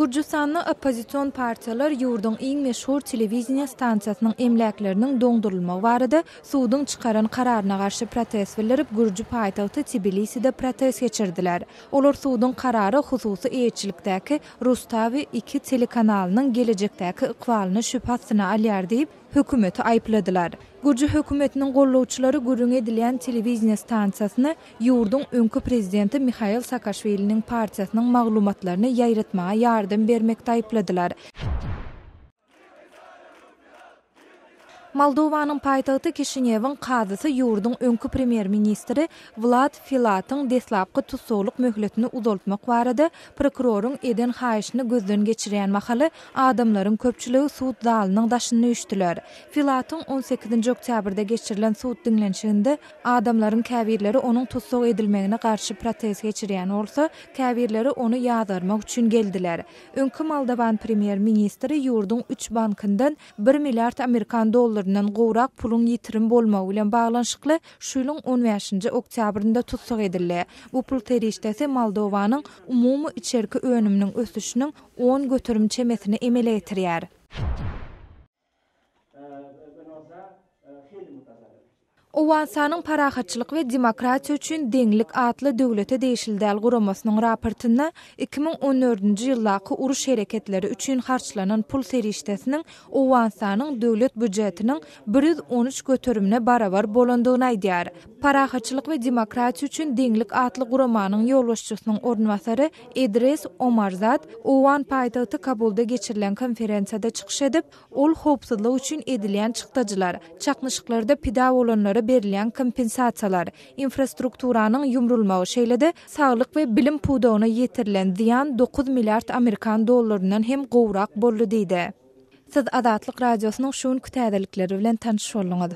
Gürjüstanda oppozision partiýalar ýurduň iň meşhur telewideniýe stansiýasynyň emläkleriniň doňdurylmagy barada suduň çykaran kararyna garşy protest bildirip, gürji paýtagty Tbiliside protest geçirdiler. Olar suduň karary hususy eýeçilikdäki Rustawi iki telekanalynyň gelejekdäki ykbalyny şübhe astyna alýar diýip, hökümeti aýypladylar. Gürji hökümetiniň gollawçylary gürrüňi edilýän telewideniýe stansiýasyny ýurduň öňki prezidenti Mihail Saakaşwiliniň partiýasynyň maglumatlaryny ýaýratmaga ýardam bermekde aýypladylar. Moldowanyň paýtagty Kişinýewiň kazysy ýurduň öňki premýer-ministri Wlad Filatyň deslapky tussaglyk möhletini uzaltmak barada prokuroryň eden haýyşyny gözden geçirýän mahaly adamlaryň köpçüligi sud zalynyň daşynda üýşdüler. Filatyň on sekizinji oktýabrda geçirilen sud diňlenişiginde adamlaryň käbirleri onuň tussag edilmegine garşy protest geçirýän bolsa, käbirleri ony ýazgarmak üçin geldiler. Öňki moldowan premýer-ministri ýurduň üç bankyndan bir milliard amerikan dollaryndan gowrak puluň ýitirim bolmagy bilen baglanyşykly şu ýylyň on bäşinji oktýabrynda tussag edildi. Bu pul serişdesi Moldowanyň umumy içerki önüminiň ösüşiniň 10% çemesini emele getirýär. Owganystanyň Parahatçylyk we demokratiýa üçin deňlik atly döwlete degişli däl guramasynyň raportynda 2014-nji ýyldaky uruş hereketleri üçin harçlanan pul serişdesiniň Owganystanyň döwlet býujetiniň 113 göterimine barabar bolandygyny aýdýar. Parahatçylyk we demokratiýa üçin deňlik atly guramanyň ýolbaşçysynyň orunbasary Edres Omarzad owgan paýtagty Kabulda geçirilen konferensiýada çykyş edip, ol howpsuzlyk üçin edilýän çykdajylar, çaknyşyklarda pida bolanlara berilýän kompensasiýalar, infrastrukturanyň ýumrulmagy, şeýle-de saglyk we bilim pudagyna ýetirilen zyýan dokuz milliard amerikan dollaryndan hem gowrak boldy diýdi. Siz Azatlyk Radiosynyň şu günki täzelikleri bilen tanyş bolduňyz.